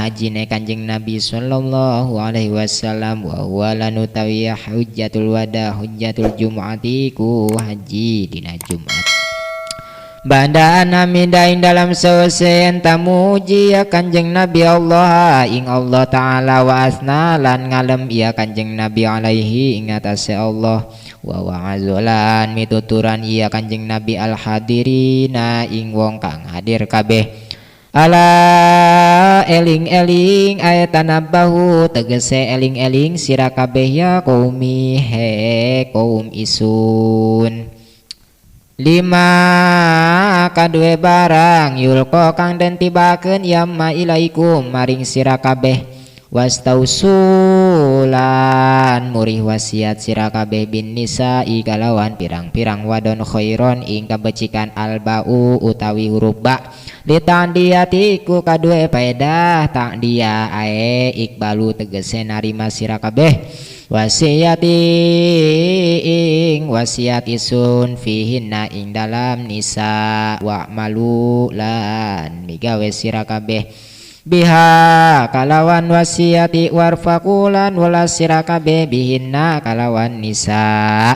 hajine Kanjeng Nabi sallallahu alaihi wasallam wa huwa lan utawi hujjatul wada hujjatul jumu'ati ku haji dina Jumat. Bandaan hamida ing dalam sewese tamuji ya Kanjeng Nabi Allah ing Allah Ta'ala wa asna lan ngalem ya Kanjeng Nabi alaihi ing atase Allah wa wa'azulan mituturan iya Kanjeng Nabi al hadirina ing wong kang hadir kabeh. Ala eling-eling ayatanabahu tegese eling-eling sira kabeh ya qaumi he kaum isun. Lima kadue barang yulqa kang den tibakeun yamma ilaikum maring sira kabeh wastausulan murih wasiat sira kabeh bin nisa'i kalawan pirang-pirang wadon khairon ing kabecikan albau utawi huruf ba litandiyatiku kadue paedah ta'diya ae ikbalu tegese narima sira kabeh wasiati ing wasiat isun fihinna ing dalam nisa wa malu lan migawe sira kabeh biha kalawan wasiati warfaqulan wala sira kabeh bihinna kalawan nisa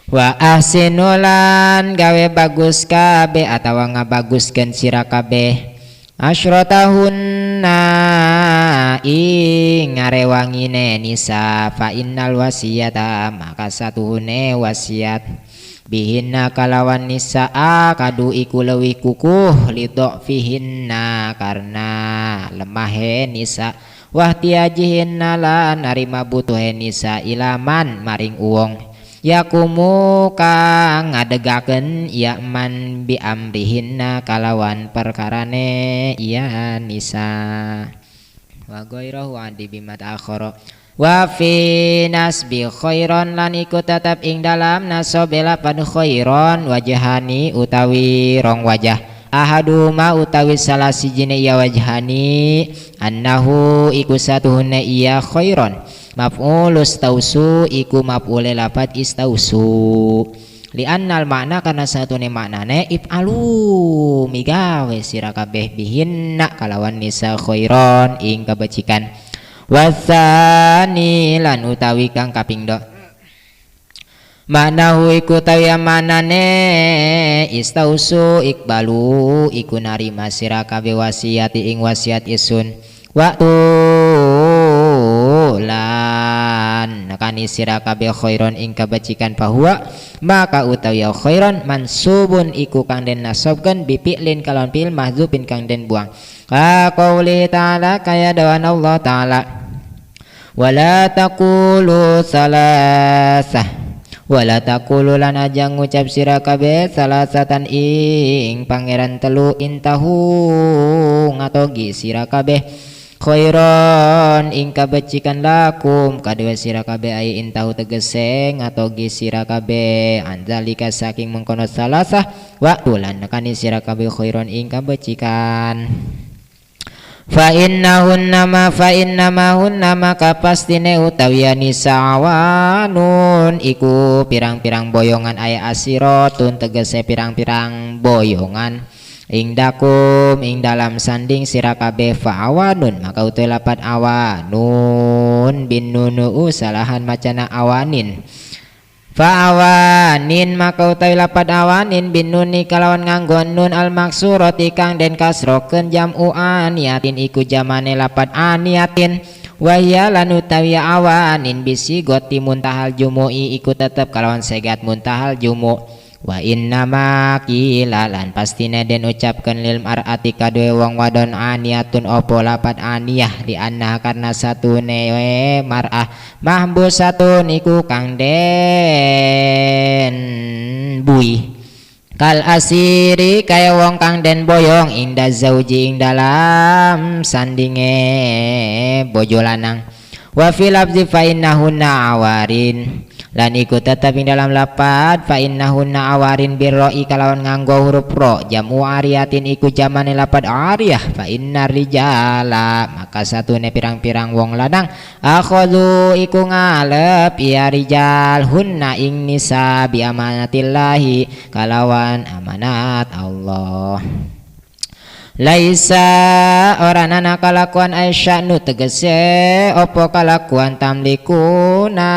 wa ahsinulan gawe bagus kabeh atawa ngabaguskeun sira kabeh asyrotahunna ing ngarewangine nisa fa innal wasiyata maka satuhune wasiat bihinna kalawan nisa kadu iku leuwih kukuh lidok fihinna karena lemahe nisa wahtiajihinna lan narima butuhe nisa ilaman maring uwong yakumu kang ngadegakeun ya man bi amrihinna kalawan perkarane ya nisa wa ghairahu adi bimat akhara wa fi nasbi khairon lan iku tetep ing dalam nasobe lapan khairon wajhani utawi rong wajah ahaduma utawi salah sijine ya wajhani annahu iku satuhune iya khairon maf'ul istausu iku maf'ule lafat istausu li'annal makna karena satune maknane if'alu migawe sira kabeh bihinna kalawan nisa khairon ing kebajikan wasani lan utawi kang kaping do maknahu iku tawi manane istausu ikbalu iku narima sira kabeh wasiati ing wasiat isun waktu lan nakani sira kabeh khairon ing kebajikan bahwa maka utawi khairon mansubun iku kang den nasabkeun bi fi'lin kalawan fi'il mahdzufin kang den buang ka qauli ta'ala kaya dawan Allah ta'ala wala taqulu salasah wala taqulu lan aja ngucap sira kabeh salasatan ing pangeran telu intahu ngatogi sira kabeh khairon ing kabecikan lakum kadue sira kabeh ai intahu tegese ngatogi sira kabeh anzalika saking mengkono salasah wa lan nekani sira kabeh khairon ing kabecikan fa innahunna ma fa innama hunna maka pastine utawi nisa awanun iku pirang-pirang boyongan aya asirotun tegese pirang-pirang boyongan ing dakum ing dalam sanding sira kabeh fa awanun maka utawi lapat awanun bin nunu salahan macana awanin fa awanin maka utawi lapat awanin bin nuni kalawan nganggo nun al maksurati kang den kasrokeun jam'u aniyatin iku jamane lapat aniyatin wa hiya lan utawi awanin bisi goti muntahal jumu'i iku tetep kalawan segat muntahal jumu' wa innama qila lan pastine den ucapkeun lil mar'ati kadue wong wadon aniyatun opo lapat aniyah di anna karena satune mar'ah mahbusatun iku kang den bui kal asiri kaya wong kang den boyong inda zauji ing dalam sandinge bojo lanang wa fil lafzi fa innahunna awarin lan iku tetep ing dalam lapat fa innahunna awarin birra'i kalawan nganggo huruf ro jamu ariyatin iku jamane lapat ariyah fa innar rijala maka satune pirang-pirang wong lanang akhadhu iku ngalep ya rijal hunna ing nisa bi amanatillahi kalawan amanat Allah. Laisa ora nana kalakuan aisyah nu tegese opo kalakuan tamlikuna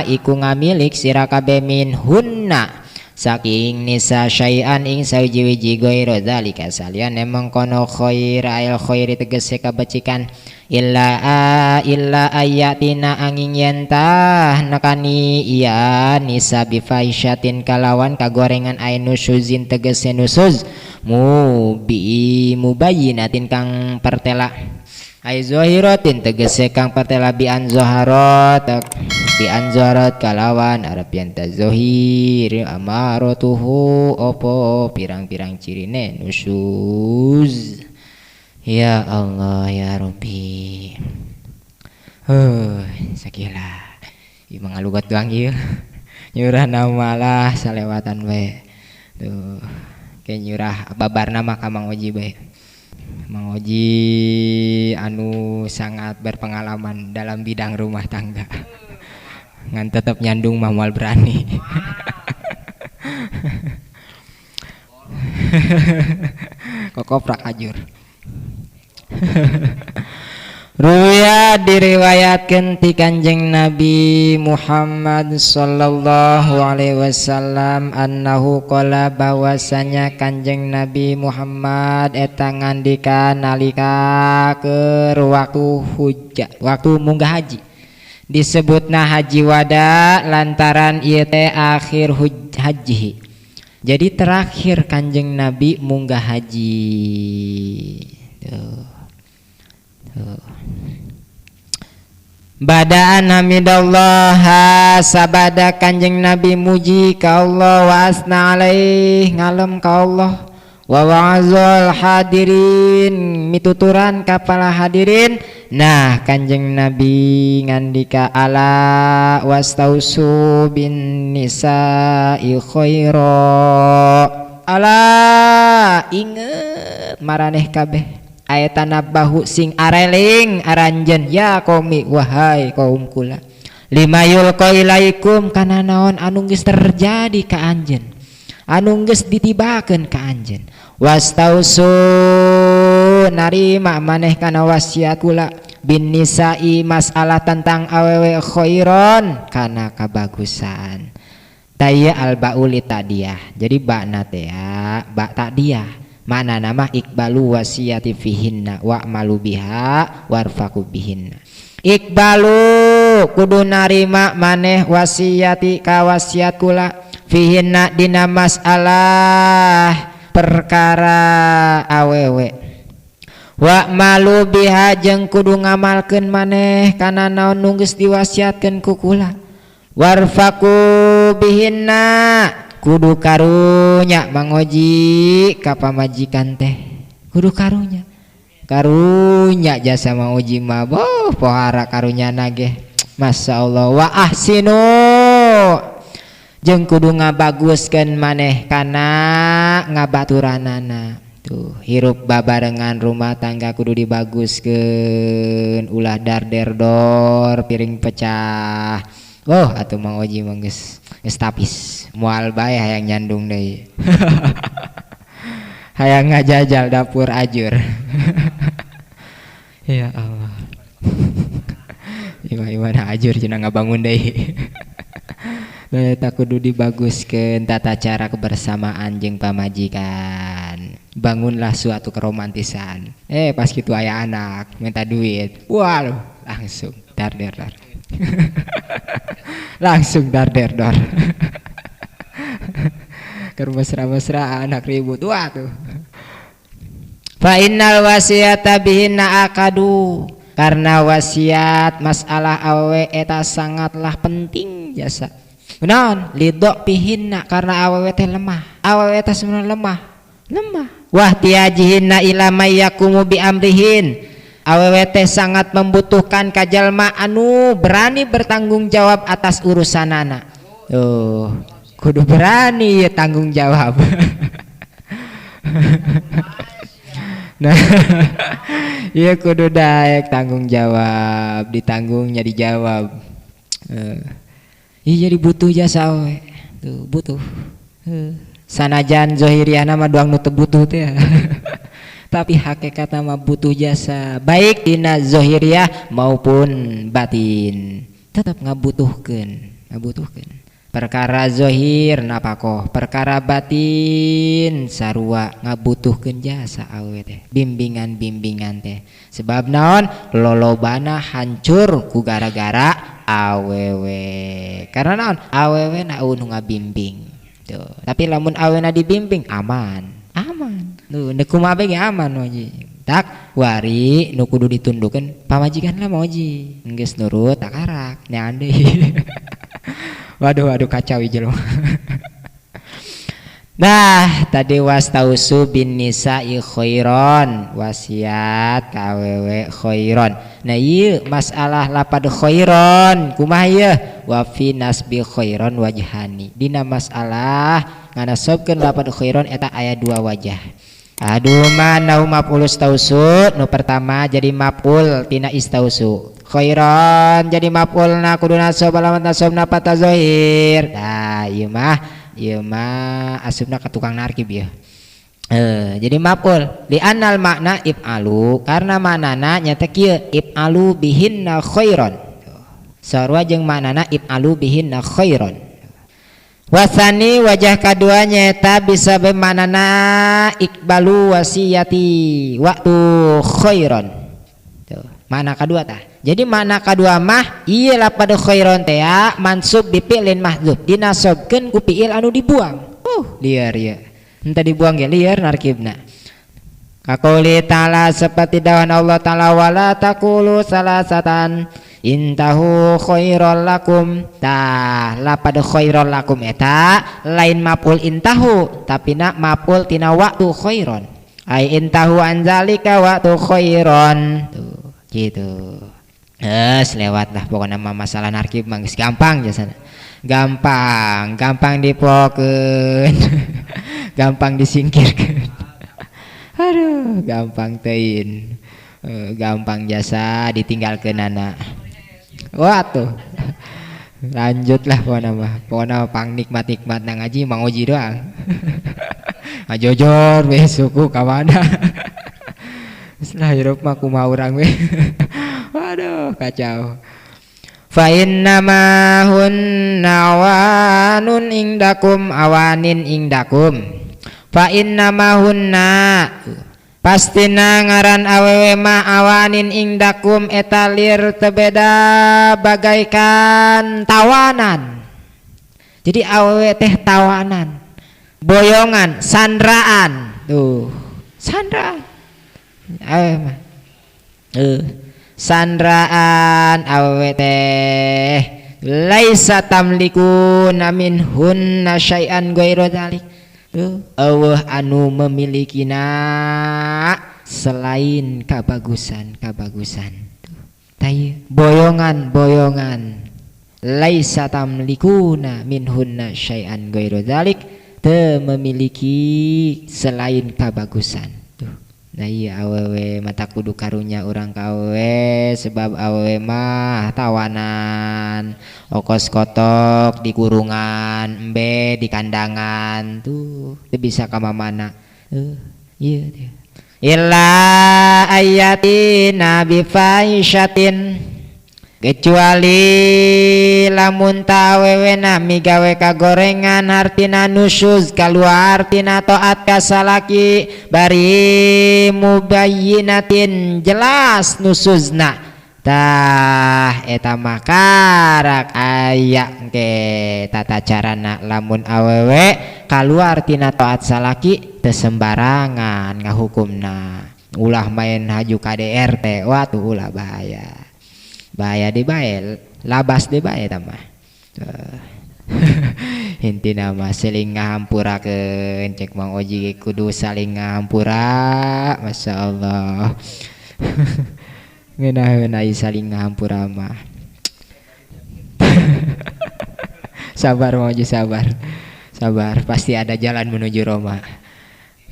iku ngamilik sira kabeh min hunna saking nisa syai'an ing sawiji-wiji ghairu zalika saliyane mengkono khair ail khairi tegese kabecikan illa illa ayatina angin yentah nekani iya nisa bifahisyatin kalawan kagorengan ay nusuzin tegese nusuz mubi mubayyinatin kang pertela ay zahiratin tegese kang pertela bi an zaharat kalawan arep yen tazohir amaratuhu opo pirang-pirang cirine nusuz. Ya Allah ya Rabbi. Sakila. Ieu mah ngalugat doang ieu. Nyurah malah salewatan bae. Tuh, ke nyurah babarna mah ka Mang Oji bae. Mang Oji anu sangat berpengalaman dalam bidang rumah tangga. Ngan tetep nyandung mah moal berani. Kokoprak ajur. Ruya diriwayatkan ti Kanjeng Nabi Muhammad sallallahu alaihi wasallam annahu qala bahwasanya Kanjeng Nabi Muhammad eta ngandika nalika keur waktu hujja, waktu munggah haji. Disebutna haji wada lantaran ieu teh akhir haji. Jadi terakhir Kanjeng Nabi munggah haji. Tuh. Tuh. Badaan hamidallah sabada Kanjeng Nabi muji ka Allah wa asna alaih ngalem ka Allah wa wa'azul hadirin mituturan ka para hadirin. Nah Kanjeng Nabi ngandika ala wastausu bin nisa'i khaira. Ala inget maraneh kabeh ayatana bahu sing areling aranjen ya qomi wahai kaum kula lima yulqa ilaikum kana naon anu geus terjadi ka anjeun anu geus ditibakeun ka anjeun wastausu narima maneh kana wasiat kula bin nisa'i masalah tentang awewe khairon kana kabagusan taya al bauli tadiyah. Jadi bakna teh ya bak tadiyah mana nama ikbalu wasiyati fihinna wa malu biha warfaku bihinna. Ikbalu kudu narima maneh wasiyati ka wasiat kula fihinna dina masalah perkara awewe wa malu biha jeung kudu ngamalkeun maneh kana naon nu geus diwasiatkeun ku kula warfaku bihinna kudu karunya Mang Oji ka pamajikan teh kudu karunya karunya jasa Mang Oji mah boh pohara karunya nage Masya Allah wa ahsinu jeung kudu ngabaguskeun maneh kana ngabaturanana. Tuh hirup babarengan rumah tangga kudu dibaguskeun ulah dar-der-dor piring pecah. Oh atuh Mang Oji mah geus tapis moal bae hayang nyandung deui. Hayang ngajajal dapur ajur. Ya Allah. Imah-imah ajur cenah ngabangun deui. Eta kudu dibaguskeun tata cara kebersamaan jeung pamajikan. Bangunlah suatu keromantisan. Pas kitu aya anak minta duit. Waduh, langsung dar der dar. Langsung dar der dor. Keur mesra-mesra anak ribut. Waduh. Fa innal wasiyata bihinna akadu. Karena wasiat masalah awewe eta sangatlah penting jasa. Naon lidok pihinna karena awewe teh lemah. Awewe teh sebenarnya lemah. Lemah. Wah tiajihinna ila may yakumu bi amrihin. Awewe teh sangat membutuhkan kajalma anu berani bertanggung jawab atas urusanana. Tuh, kudu berani ya tanggung jawab. Nah, iya kudu daek tanggung jawab, ditanggungnya dijawab. Iya jadi butuh jasa awewe. Tuh, butuh. Sanajan zohiriana mah doang nu teu butuh teh. Tapi hakikatna mah butuh jasa baik dina zahiriah maupun batin, tetap ngabutuhkeun, ngabutuhkeun. Perkara zahir napakoh, perkara batin sarua ngabutuhkeun jasa awewe teh, bimbingan-bimbingan teh. Sebab naon? Lolobana hancur ku gara-gara awewe. Karena naon? Awewe na nu ngabimbing tuh. Tapi lamun awena dibimbing, aman, aman tuh. Neuk kumaha ge aman oji. Tak wari nu kudu ditundukeun pamajikan lah moji geus nurut tak karak neangan deui. Waduh, waduh, kacau jelema. Nah, tadi wastausu bin nisa'i khairon, wasiat ka awewe khairon. Nah, ieu masalah lapad khairon kumaha ieu? Wa fi nasbi khairon wajhani. Dina masalah nganasobkeun lapad khairon eta aya dua wajah. Aduh, mana maf'ul istausu? Nu pertama jadi maf'ul tina istausu. Khairon jadi maf'ulna kudu nasab, alamat nasabna fathah zahir. Nah, ieu mah asupna ka tukang narkib ya. Jadi maf'ul li annal makna if'alu, karena maknana nyata kieu, if'alu bihinna khairon. Sarua jeung maknana if'alu bihinna khairon. Wasani, wajah kaduanya eta bisa bermaknana ikbalu wasiyati waktu khairon. Tuh, makna kedua tah. Jadi makna kedua mah ieu lapad khairon teh ya, mansub bi fi'lin mahdzuf, dinasobkeun ku fi'il anu dibuang. Liar ya. Entah dibuang ge liar narkibna. Kaqouli ta'ala, seperti dawan Allah ta'ala, wala taqulu salasatan intahu khairal lakum. Tah, lapad khairal lakum eta lain maf'ul intahu, tapi nak maf'ul tina waktu khairon, ai intahu anzalika waktu khairon. Tuh gitu. Es lewat lah pokoknya mah. Masalah narkib mah geus gampang jasana, gampang, gampang dipokeun, gampang disingkirkan. Aduh, gampang teuing. Gampang jasa ditinggalkeun anak. Wah tuh, lanjutlah pokoknya mah. Pokoknya pang nikmat nikmat nang ngaji Mang Oji doang. Ngajojor we suku ka mana. Setelah hirup mah kumaha urang we. Waduh, kacau. Fa innama hunna awanun indakum, awanin indakum. Fa innama hunna, pastina ngaran awewe mah, awanin indakum eta lir tebeda bagaikan tawanan. Jadi awewe teh tawanan, boyongan, sandraan. Tuh, sandraan awewe mah. Sandraan awewe teh, laisa tamlikuna minhunna syai'an ghairu dzalik. Tuh, eueuh anu memilikina selain kabagusan kabagusan. Tuh, tai boyongan boyongan, laisa tamlikuna minhunna syai'an ghairu dzalik, teu memiliki selain kabagusan. Tuh. Nah, iya, awewe mata kudu karunya urang ka awewe, sebab awewe mah tawanan, okos kotok di kurungan, embe di kandangan. Tuh, teu bisa ka mana. Iya teh. Illa ayatina bi fahisyatin, kecuali lamun tawewena migawe kagorengan, hartina nusyuz, kaluar tina taat ka salaki, bari mubayyinatin, jelas nusuzna. Tah, eta mah karak aya engke tata carana. Lamun awewe kaluar tina taat salaki, teu sembarangan ngahukumna, ulah main haju KDRT. Wah tuh, ulah, bahaya, bahaya di bae, labas di bae eta mah. Intina mah saling ngahampurakeun. Cek Mang Oji kudu saling ngahampura. Masya Allah, ngeunaheun ai saling ngahampura mah. Sabar Mang Oji, sabar, sabar, pasti ada jalan menuju Roma.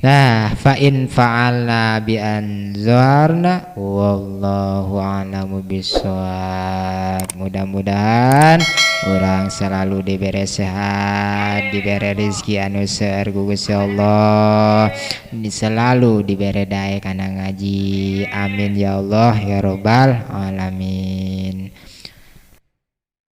Nah, fa in fa'alna bi an zaharna, wallahu a'lamu bissawab. Mudah-mudahan urang selalu diberi sehat, diberi rezeki anu seueur ku Gusti Allah, selalu diberi daek kana ngaji. Amin ya Allah ya robbal alamin.